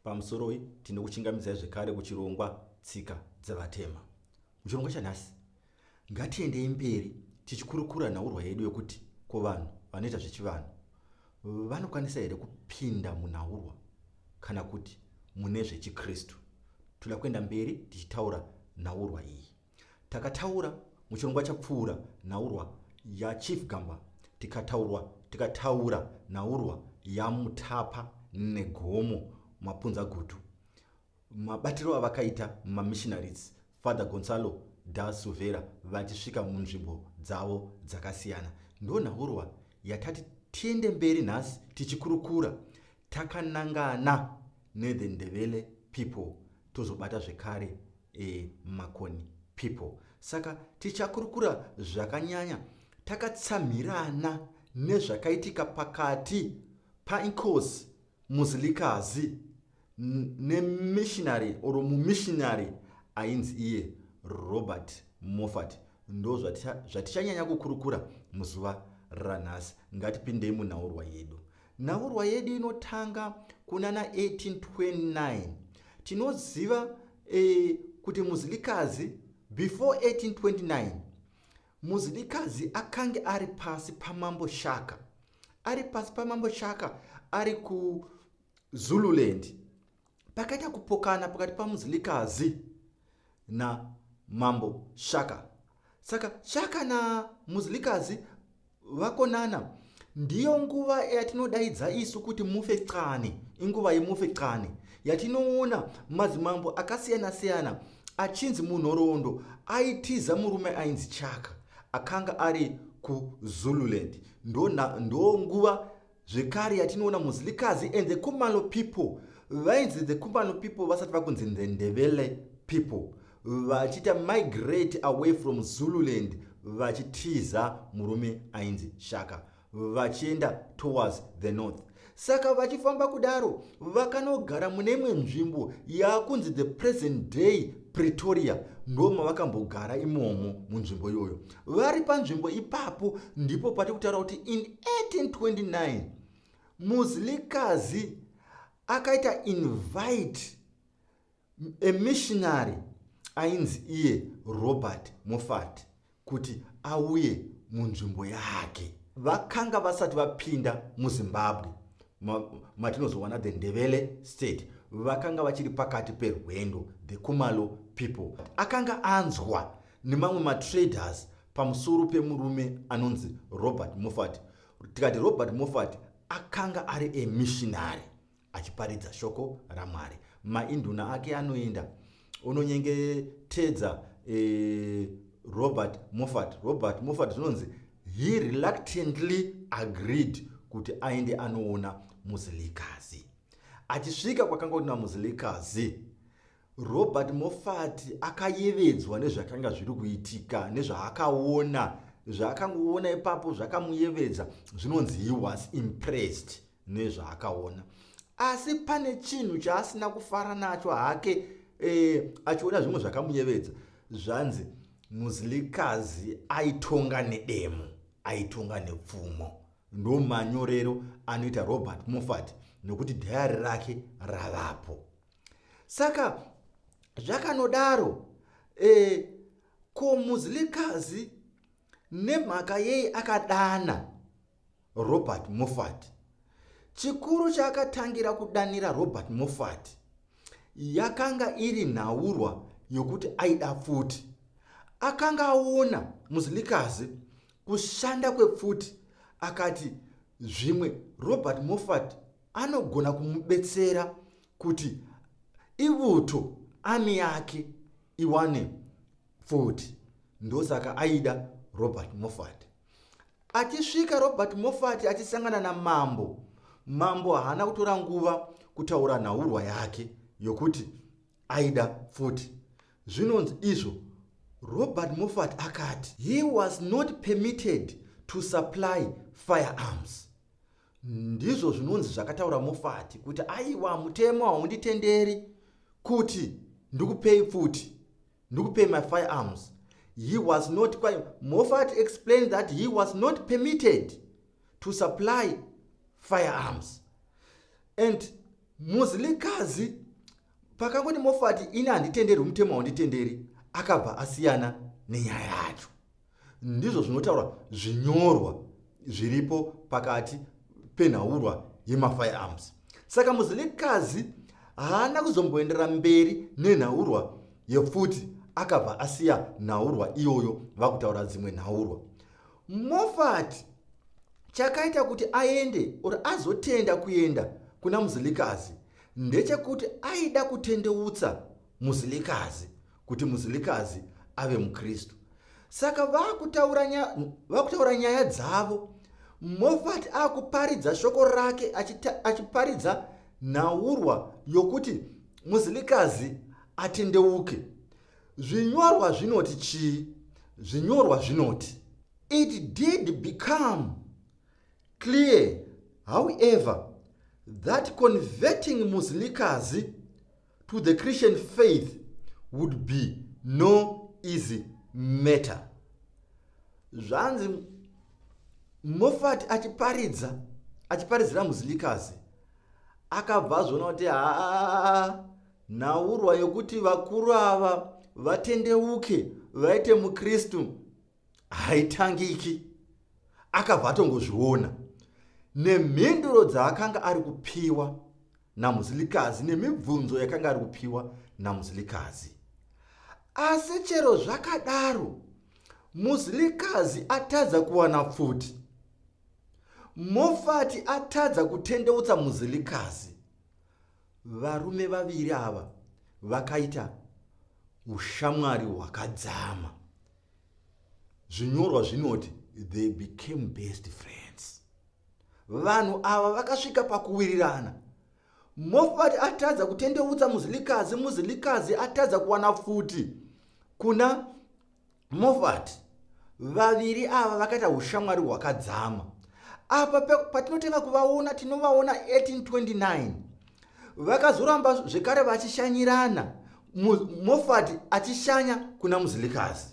Pamusoroi, tinokuchingamidzai zvekare kuchirongwa Tsika dzeVatema. Muchirongwa chanhasi, ngatiendei mberi tichikurukura nhaurwa yedu yekuti ko vanhu vanoita zvechivanhu vanokwanisa here kupinda munhaurwa kana kuti mune zvechiKristu. Toda kuenda mberi tichitaura nhaurwa iyi. Takataura muchirongwa chapfuura nhaurwa yaChief Gamba, tikataurwa tikataura nhaurwa yaMutapa neGomo Mapunzagutu, mabatiro avakaita mamissionaries Father Gonzalo da Silveira vachisvika munzvimbo dzavo dzakasiyana. Ndonhaurwa yatati tiende mberi nhasi tichikurukura takanangana nethe Ndebele people, tozobata zvekare Makoni people. Saka tichakurukura zvakanyanya takatsamhirana nezvakaitika pakati paInkosi Muzilikazi nemissionary or mumissionary ainzi iye Robert Moffat. Ndo zvatichanyanya kukurukura muzuva ranhasi. Ngatipindei munhaurwa yedu. Nhaurwa yedu inotanga kunana 1829. Tinoziva kuti Muzilikazi before 1829, Muzilikazi akange ari pasi paMambo Shaka. Ari pasi paMambo Shaka ari kuZululand. Pakaita kupokana pakati paMuzilikazi naMambo Shaka. Saka Shaka naMuzilikazi vakonana, ndiyo nguva yatinodaidza isu kuti Mufecane. Inguva yeMufecane yatinoona madzimambo akasiyana-siyana achinzi munhoroondo aitiza murume ainzi Chaka akanga ari kuZululand. Ndo nguva zvekare yatinoona Muzilikazi and the Kumalo people, vainzi the Kumalo people vasati vakunzi the Ndebele people, vachiita migrate away from Zululand vachitiza murume ainzi Shaka vachienda towards the north. Saka vachifamba kudaro vakanogara mune imwe nzvimbo yakunzi the present day Pretoria. Ndo mavakambogara imomo munzvimbo iyoyo. Vari panzvimbo ipapo ndipo pati kutaura kuti in 1829 Muzilikazi akaita invite a missionary ainzi iye Robert Moffat kuti auye munzvimbo yake. Vakanga vasati vapinda muZimbabwe matinozowana the Ndebele state, vakanga vachiri pakati perwendo. The Kumalo people akanga anzwa nemamwe matraders pamusoro pemurume anonzi Robert Moffat. Tikati Robert Moffat akanga ari a missionary achiparidza shoko raMwari. Mainduna ake anoenda unonyengetedza Robert Moffat. Robert Moffat zvinonzi he reluctantly agreed kuti aende anoona Muzilikazi. Achisvika kwakanga kuna Muzilikazi, Robert Moffat akayevedzwa nezvakanga zviri kuitika nezvaakaona. Zvaakangoona ipapo zvakamuyevedza. Zvinonzi he was impressed nezvaakaona, asi pane chinhu chaasina kufara nacho hake. Achiona zvimwe zvakamuyevedza, zvanzi Muzilikazi aitonga nedemo, aitonga nepfumo. Ndo manyorero anoita Robert Moffat nokuti dhayari rake ravapo. Saka zvakanodaro, ko Muzilikazi nemhaka yei akadana Robert Moffat? Chikuru chaakatangira kudanira Robert Moffat yakanga iri nhaurwa yokuti aida pfuti. Akanga aona Muzilikazi kushanda kwepfuti, akati zvimwe Robert Moffat anogona kumubetsera kuti ivuto ami yake iwane pfuti. Ndosaka aida Robert Moffat. Achisvika Robert Moffat achisangana namambo, mambo haana kutora nguva kutaura nhaurwa yake yokuti aida pfuti. Zvinonzi izvo Robert Moffat akati he was not permitted to supply firearms. Ndizvo zvinonzi zvakataura Moffat kuti aiwa, mutemo haunditenderi kuti ndikupei pfuti, ndikupei my firearms. He was not quite, Moffat explained that he was not permitted to supply firearms. And Muzilikazi pakangoti Mofati ini handitenderwi mutemo haunditenderi, akabva asiyana nenyaya yacho. Ndizvo zvinotaura zvinyorwa zviripo pakati penhaurwa yemafirearms. Saka Muzilikazi haana kuzomboenderera mberi nenhaurwa yepfuti, akabva asiya nhaurwa iyoyo vakutaura dzimwe nhaurwa. Mofati chakaita kuti aende or azotenda kuenda kuna Muzilikazi ndechekuti aida kutendeutsa Muzilikazi kuti Muzilikazi ave muKristu. Saka vakutaura nyaya dzavo, Mofati akuparidza shoko rake achiparidza nhaurwa yokuti Muzilikazi atendeuke. Zvinyorwa zvinoti chii? Zvinyorwa zvinoti, It did become clear, however, that converting Muzilikazi to the Christian faith would be no easy matter. Zvanzi Mofati achiparidza, achiparidzira Muzilikazi, akabva azviona kuti haa, nhaurwa yokuti vakuru ava vatendeuke vaite muKristu haitangiki. Akabva atongozviona nemhinduro dzaakanga ari kupiwa naMuzilikazi nemibvunzo yakanga ari kupiwa naMuzilikazi. Asi chero zvakadaro, Muzilikazi atadza kuwana pfuti, Mofati atadza kutendeutsa Muzilikazi. Varume vaviri ava vakaita ushamwari hwakadzama. Zvinyorwa zvinoti they became best friends. Vanhu ava vakasvika pakuwirirana. Mofati atadza kutendeutsa Muzilikazi, Muzilikazi atadza kuwana pfuti kuna Mofati. Vaviri ava vakaita ushamwari hwakadzama. Apa patinotanga kuvaona, tinovaona 1829. Vakazoramba zvekare vachishanyirana, Mofati achishanya kuna Muzilikazi.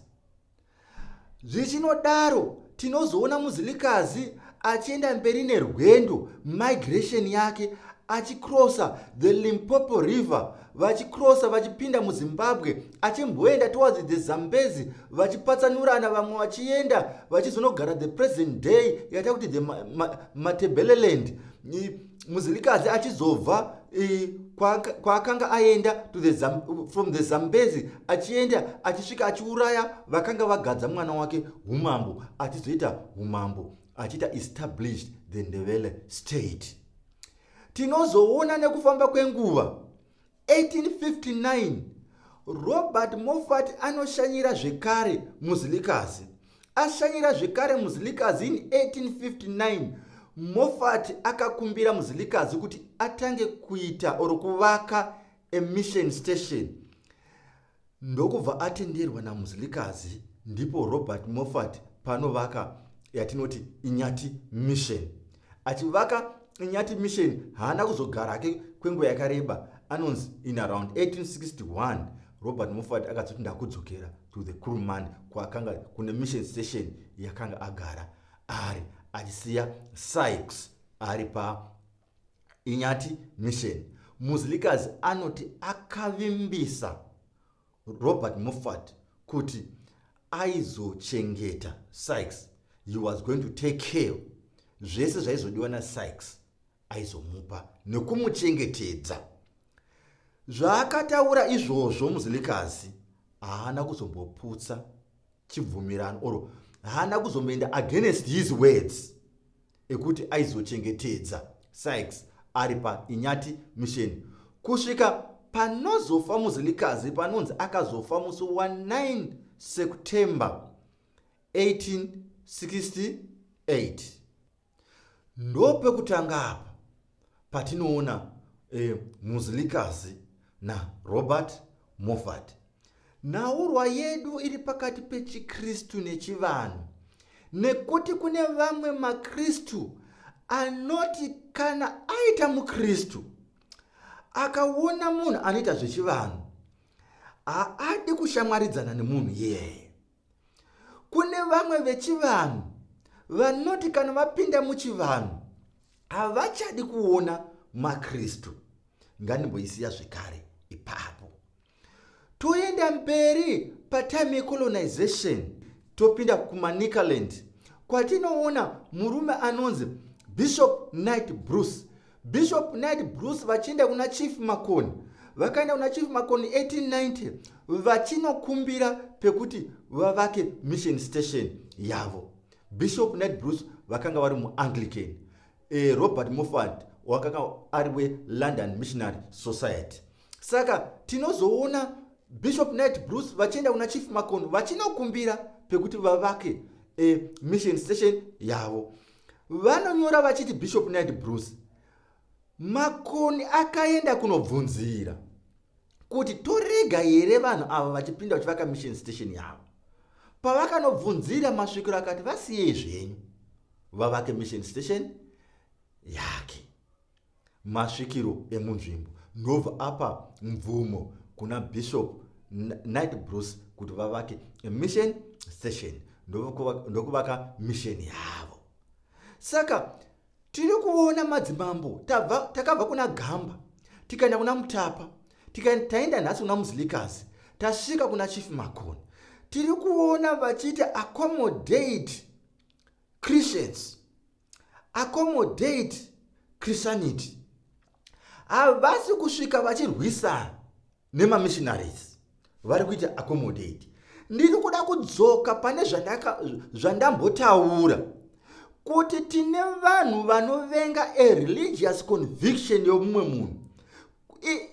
Zvichinodaro tinozoona Muzilikazi achienda mberi nerwendo, migration yake, achikrosa the Limpopo River, vachikrosa vachipinda muZimbabwe, achimboenda towards the Zambezi, vachipatsanurana, vamwe vachienda vachizonogara the present day yata kuti the Matebeleland. Muzilikazi achizobva kwaakanga aenda to the from the Zambezi achienda achisvika achiuraya vakanga vagadza mwana wake umambo, achizoita umambo achiita established the Ndebele state. Tinozoona nekufamba kwenguva 1859 Robert Moffat anoshanyira zvekare Muzilikazi. Ashanyira zvekare Muzilikazi in 1859, Moffat akakumbira Muzilikazi kuti atange kuita or kuvaka a mission station. Ndokubva atenderwa naMuzilikazi, ndipo Robert Moffat panovaka yatinoti Inyati Mission. Achivaka Inyati Mission haana kuzogara hake kwenguva yakareba, anonzi in around 1861 Robert Moffat akazoti ndakudzokera to the Kuruman kwakanga kune mission station yakanga agara ari, achisiya Sykes ari pa Inyati Mission. Muzilikazi anoti akavimbisa Robert Moffat kuti aizochengeta Sykes. He was going to take care zvese zvaizodiwa naSykes aizomupa nekumuchengetedza. Zvaakataura izvozvo Muzilikazi haana kuzomboputsa chibvumirano or haana kuzomboenda against his words ekuti aizochengetedza Sykes ari paInyati Mission kusvika panozofa Muzilikazi, panonzi akazofa musi wa9 September 1868. Ndopekutanga apa patinoona Muzilikazi naRobert Moffat. Nhaurwa yedu iri pakati pechiKristu nechivanhu, nekuti kune vamwe maKristu anoti kana aita muKristu akaona munhu anoita zvechivanhu haadi kushamwaridzana nemunhu iyeye. Kune vamwe vechivanhu vanoti kana vapinda muchivanhu havachadi kuona maKristu. Ngandimboisiya zvekare ipapo. Toenda mberi patime yecolonization, topinda kuManicaland, kwatinoona murume anonzi Bishop Knight Bruce. Bishop Knight Bruce vachienda kuna Chief Makoni. Vakaenda kuna Chief Makoni 1890 vachinokumbira pekuti vavake mission station yavo. Bishop Knight Bruce vakanga vari muAnglican. Robert Moffat wakanga ari weLondon Missionary Society. Saka tinozoona Bishop Knight Bruce vachienda kuna Chief Makoni vachinokumbira pekuti vavake mission station yavo. Vanonyora vachiti Bishop Knight Bruce, Makoni akaenda kunobvunzira kuti torega here vanhu ava vachipinda vachivaka mission station yavo. Pavakanobvunzira, masvikiro akati vasiyei zvenyu vavake mission station yake. Masvikiro emunzvimbo ndobva apa mvumo kuna Bishop Knight Bruce kuti vavake mission station, ndokuvaka mission yavo. Saka tiri kuona madzimambo, takabva kuna Gamba, tikaenda kuna Mutapa, taenda nhasi kuna Muzilikazi, tasvika kuna Chief Makoni. Tiri kuona vachiita accommodate Christians, accommodate Christianity. Havasi kusvika vachirwisana nemamissionaries, vari kuita accommodate. Ndiri kuda kudzoka pane zvandambotaura kuti tine vanhu vanovenga a religious conviction yomumwe munhu.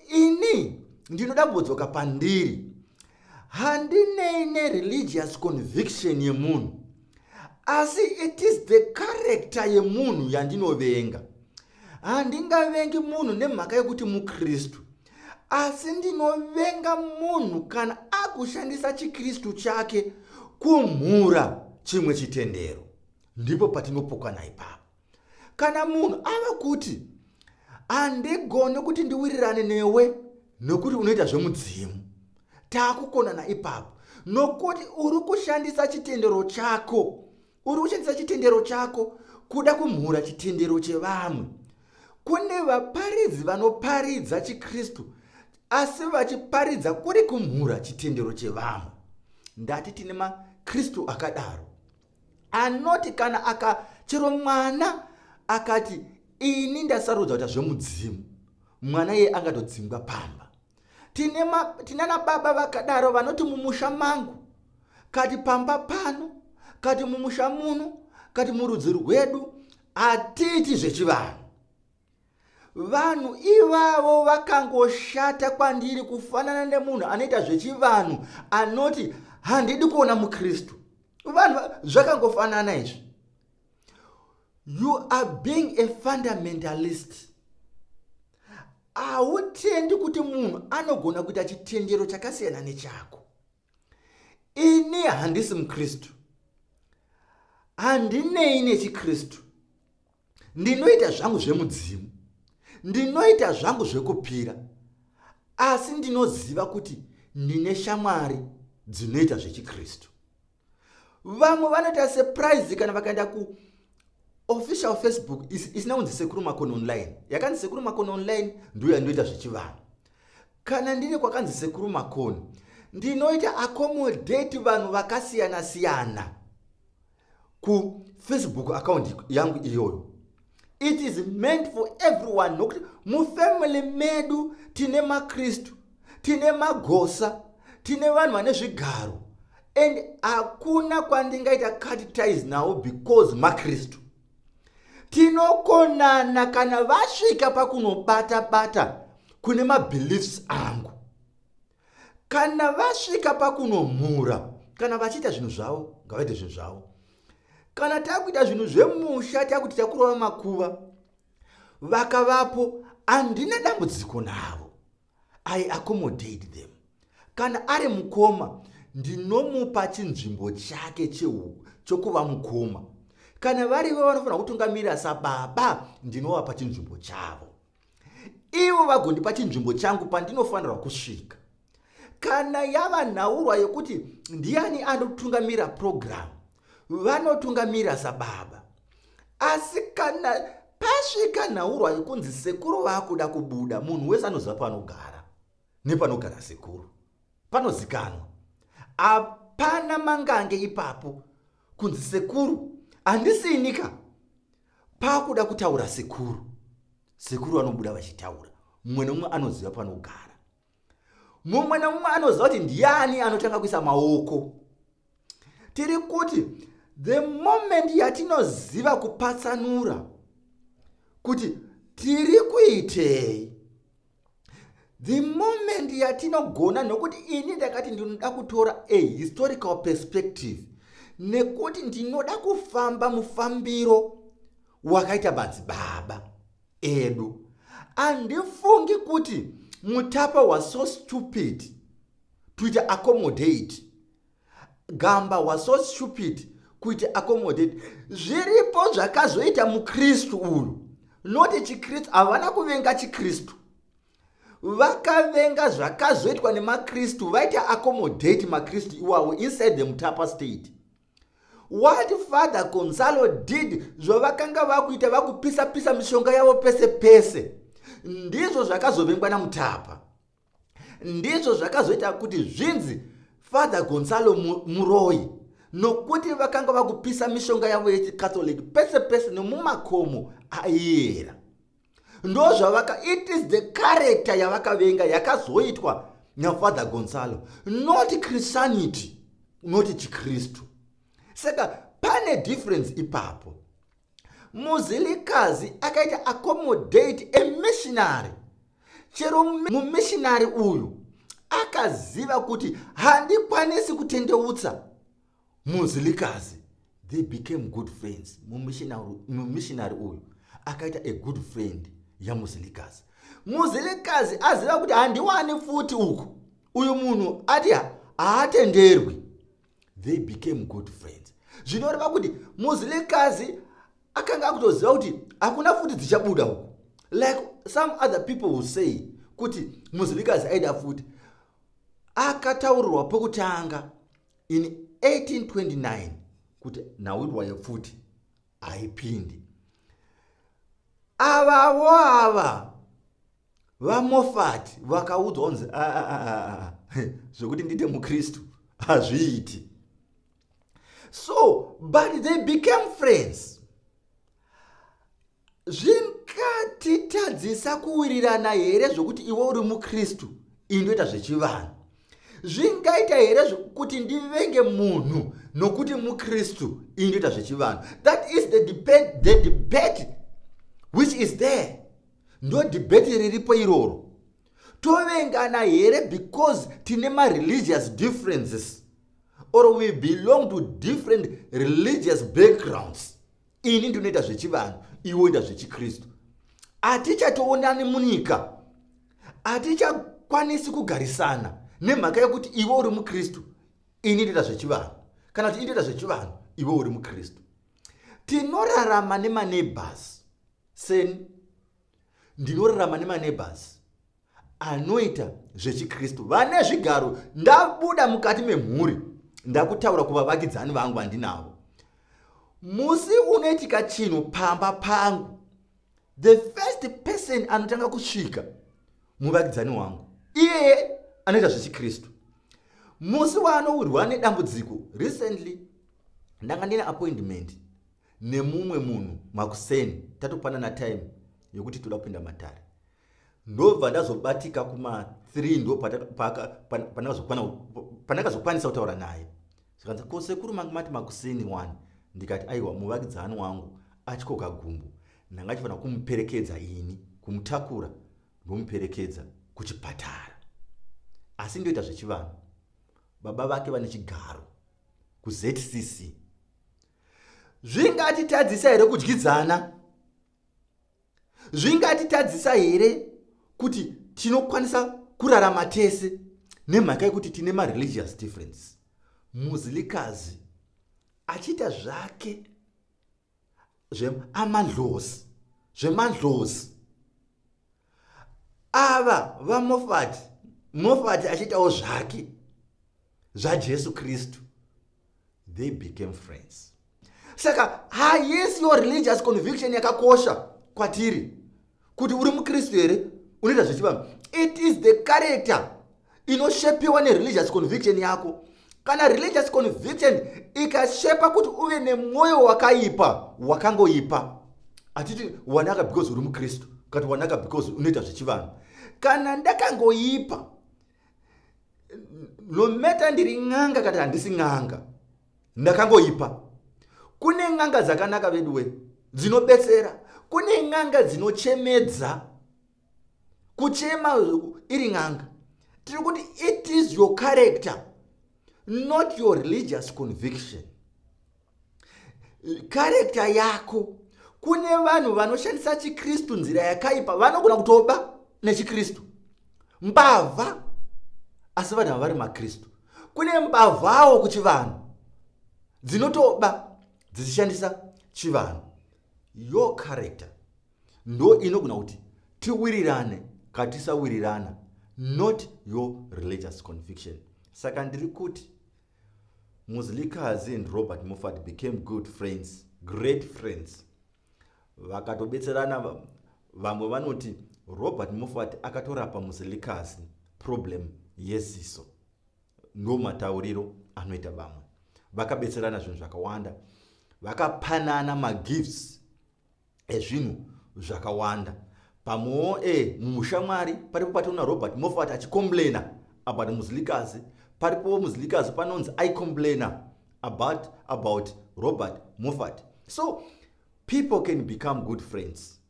Ini ndinoda kumbodzoka pandiri. Handinei nereligious conviction yemunhu, asi it is the character yemunhu yandinovenga. Handingavengi munhu nemhaka yekuti mukristu, asi ndinovenga munhu kana akushandisa chikristu chake kumhura chimwe chitendero. Ndipo patinopokana ipapo. Kana munhu ava kuti handigoni kuti ndiwirirane newe nokuti unoita zvemudzimu, taakukonana ipapo, nokuti uri kushandisa chitendero chako, uri kushandisa chitendero chako kuda kumhura chitendero chevamwe. Kune vaparidzi vanoparidza chikristu asi vachiparidza kuri kumhura chitendero chevamwe. Ndati tine makristu akadaro anoti kana aka chero mwana akati ini ndasarudza kuita zvemudzimu, mwana iye angatodzingwa pamba. Tinana baba vakadaro vanoti mumusha mangu, kati pamba pano, kati mumusha muno, kati murudzi rwedu hatiiti zvechivanhu. Vanhu ivavo vakangoshata kwandiri kufanana nemunhu anoita zvechivanhu anoti handidi kuona mukristu. Vanhu zvakangofanana izvi. You are being a fundamentalist. Hautendi kuti munhu anogona kuita chitendero chakasiyana nechako. Ini handisi mukristu, handinei nechikristu. Ndinoita zvangu zvemudzimu, ndinoita zvangu zvekupira, asi ndinoziva kuti ndine shamwari dzinoita zvechikristu. Vamwe vanoita surprise kana vakaenda kuofficial Facebook isina kunzi Sekuru Makoni Online. Yakanzi Sekuru Makoni Online ndiyo yandinoita zvechivanhu. Kana ndiri kwakanzi Sekuru Makoni, ndinoita accommodate vanhu vakasiyana siyana kuFacebook account yangu iyoyo. It is meant for everyone, nokuti mufamily medu tine makristu, tine magosa, tine vanhu vane zvigaro, and hakuna kwandingaita cut ties nawo because makristu. Tinokonana kana vasvika pakunobata bata kune mabeliefs angu, kana vasvika pakunomhura. Kana vachiita zvinhu zvavo, ngavaite zvinhu zvavo. Kana takuita zvinhu zvemusha, takuti takurova makuva, vakavapo, handina dambudziko navo. I accommodate them. Kana ari mukoma, ndinomupa chinzvimbo chake chokuva mukoma. Kana varivo vanofanira kutungamirira sababa, ndinovapa chinzvimbo chavo, ivo vagondipa chinzvimbo changu pandinofanirwa kusvika. Kana yava nhaurwa yekuti ndiani anotungamira purogiramu, vanotungamira sababa. Asi kana Pasvika nhaurwa yekunzi sekuru vakuda kubuda, munhu wese anoziva panogara nepanogara sekuru, panozikanwa. Hapana mangange ipapo kunzi sekuru handisinika. Pakuda kutaura sekuru, sekuru vanobuda vachitaura. Mumwe nemumwe anoziva panogara, mumwe nemumwe anoziva kuti ndiani anotanga kuisa maoko. Tiri kuti the moment yatinoziva kupatsanura kuti tiri kuitei, the moment yatinogona, nokuti ini ndakati ndinoda kutora a historical perspective, nekuti ndinoda kufamba mufambiro wakaita madzibaba edu. Handifungi kuti Mutapa was so stupid kuita accommodate Gamba, was so stupid kuita accommodate zviripo zvakazoita muKristu uyu. Noti chiKristu, havana kuvenga chiKristu, vakavenga zvakazoitwa nemaKristu vaita accommodate maKristu iwawo inside the Mutapa State. What Father Gonzalo did, zvavakanga vakuita, vakupisa pisa mishonga yavo pese pese, ndizvo zvakazovengwa naMutapa. Ndizvo zvakazoita kuti zvinzi Father Gonzalo muroyi, nokuti vakanga vakupisa mishonga yavo yechiCatholic pese pese nemumakomo aiyera. Ndo zvavaka, it is the character yavakavenga yakazoitwa naFather Gonzalo, not Christianity, not chiKristu. Saka pane difference ipapo. Muzilikazi akaita accommodate a missionary. Chero mumissionary uyu akaziva kuti handikwanisi kutendeutsa Muzilikazi, they became good friends. Mumissionary uyu akaita a good friend yaMuzilikazi. Muzilikazi aziva kuti handiwani futi uku, uyu munhu ati haatenderwi, they became good friends. Zvinoreva kuti Muzilikazi akanga akutoziva kuti hakuna futi dzichabuda uku, like some other people will say kuti Muzilikazi aida futi. Akataurirwa pokutanga in 1829 kuti nhaurirwa yepfuti haipindi. Avavo ava vaMofati vakaudzwa kunzi zvekuti ndiite muKristu hazviiti. So, but they became friends. Zvingatitadzisa kuwirirana here zvokuti iwe uri muKristu, indoita zvechivanhu? Zvingaita here kuti ndivenge munhu nokuti muKristu, indoita zvechivanhu? That is the debate which is there. Ndo debate riripo iroro. Tovengana here because tine mareligious differences or we belong to different religious backgrounds? Ini ndinoita zvechivanhu, iwe oita zvechikristu, hatichatoonani munyika, hatichakwanisi kugarisana nemhaka yekuti iwe uri mukristu, ini ndoita zvechivanhu, kana kuti indoita zvechivanhu, iwe uri mukristu. Tinorarama nemaneighbors. Seni ndinorarama nemaneighbors anoita zvechikristu vane zvigaro. Ndabuda mukati memhuri, ndakutaura kuvavakidzani vangu vandinavo. Musi unoitika chinhu pamba pangu, the first person anotanga kusvika muvakidzani wangu, iyeye anoita zvechikristu. Musi waanowirwa nedambudziko, recently ndanga ndine appointment nemumwe munhu makuseni, tatopanana time yekuti toda kupinda matare. Ndobva ndazobatika kuma3, ndo pandakazokwanisa kutaura naye. Zvikanzi, "Ko sekuru, mangu mati makuseni 1." Ndikati, "Aiwa, muvakidzani wangu atyoka gumbo, ndanga chifanira kumuperekedza ini, kumutakura ndomuperekedza kuchipatara, asi ndoita zvechivanhu. Baba vake vane chigaro kuZCC. Zvingatitadzisa here kudyidzana? Zvingatitadzisa here kuti tinokwanisa kurarama tese nemhaka yekuti tine mareligious difference? Muzilikazi achiita zvake zveamandlozi, zvemandlozi, ava vaMofati, Mofati achiitawo zvake zvaJesu Kristu, they became friends. Saka haisi your religious conviction yakakosha. kwatiri kuti uri mukristu here unoita zvechivanhu. It is the character inoshepiwa nereligious conviction yako. Kana religious conviction ikashepa kuti uve nemwoyo wakaipa, wakangoipa. Hatiti wanaka because uri mukristu, kati wanaka because unoita zvechivanhu. Kana ndakangoipa, no matter ndiri n'anga kati handisi n'anga, ndakangoipa. Kune n'anga dzakanaka veduwe, dzinobetsera. Kune n'anga dzinochemedza, kuchema iri n'anga. Tiri kuti it is your character, not your religious conviction. Character yako. Kune vanhu vanoshandisa chikristu nzira yakaipa, vanogona kutoba nechikristu, mbavha, asi vanhu ava vari makristu. Kune mbavhawo kuchivanhu dzinotoba dzichishandisa chivanhu. Your character ndo inogona kuti tiwirirane katisawirirana, not your religious conviction. Saka ndiri kuti Muzilikazi and Robert Moffat became good friends, great friends. Vakatobetserana. Vamwe vanoti Robert Moffat akatorapa Muzilikazi problem yeziso, ndo matauriro anoita vamwe. Vakabetserana zvinhu zvakawanda, vakapanana magifts ezvinhu zvakawanda pamwewo mumushamwari. Paripo patinoona Robert Moffat achicomplaina about Muzilikazi. Paripo Muzilikazi panonzi aicomplaina about Robert Moffat. So people can become good friends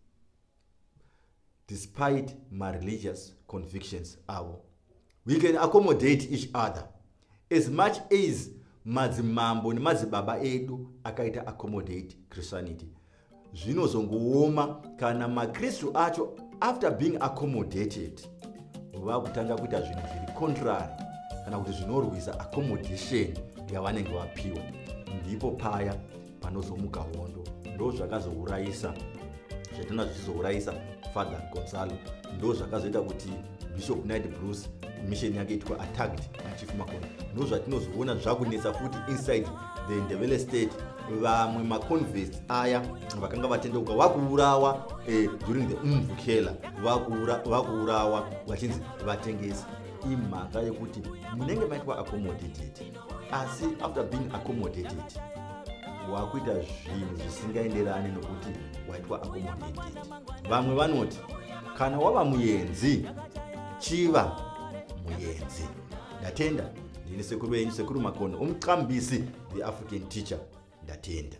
despite my religious convictions avo. We can accommodate each other as much as madzimambo nemadzibaba edu akaita accommodate Christianity. Zvinozongooma kana makristu acho, after being accommodated, vakutanga kuita zvinhu zviri contrary kana kuti zvinorwisa accommodation yavanenge vapiwa. Ndipo paya panozomuka hondo. Ndo zvakazourayisa, zvatinoona zvichizourayisa Father Gonzalo. Ndo zvakazoita kuti Bishop Knight Bruce mission yake itwa attacked naChief Makoni. Ndo zvatinozoona zvakunetsa futi inside the Ndebele State. Vamwe maconverts aya vakanga vatendeuka vakuurawa during the Umvukela, vakuurawa vachinzi vatengesi. Imhaka yekuti munenge maitwa accommodated, asi after being accommodated wakuita zvinhu zvisingaenderani nokuti waitwa accommodated. Vamwe vanoti kana wava muyenzi, chiva muyenzi. Ndatenda. Ndini sekuru venyu, Sekuru Makono, umqambisi, the African teacher. Ndatenda.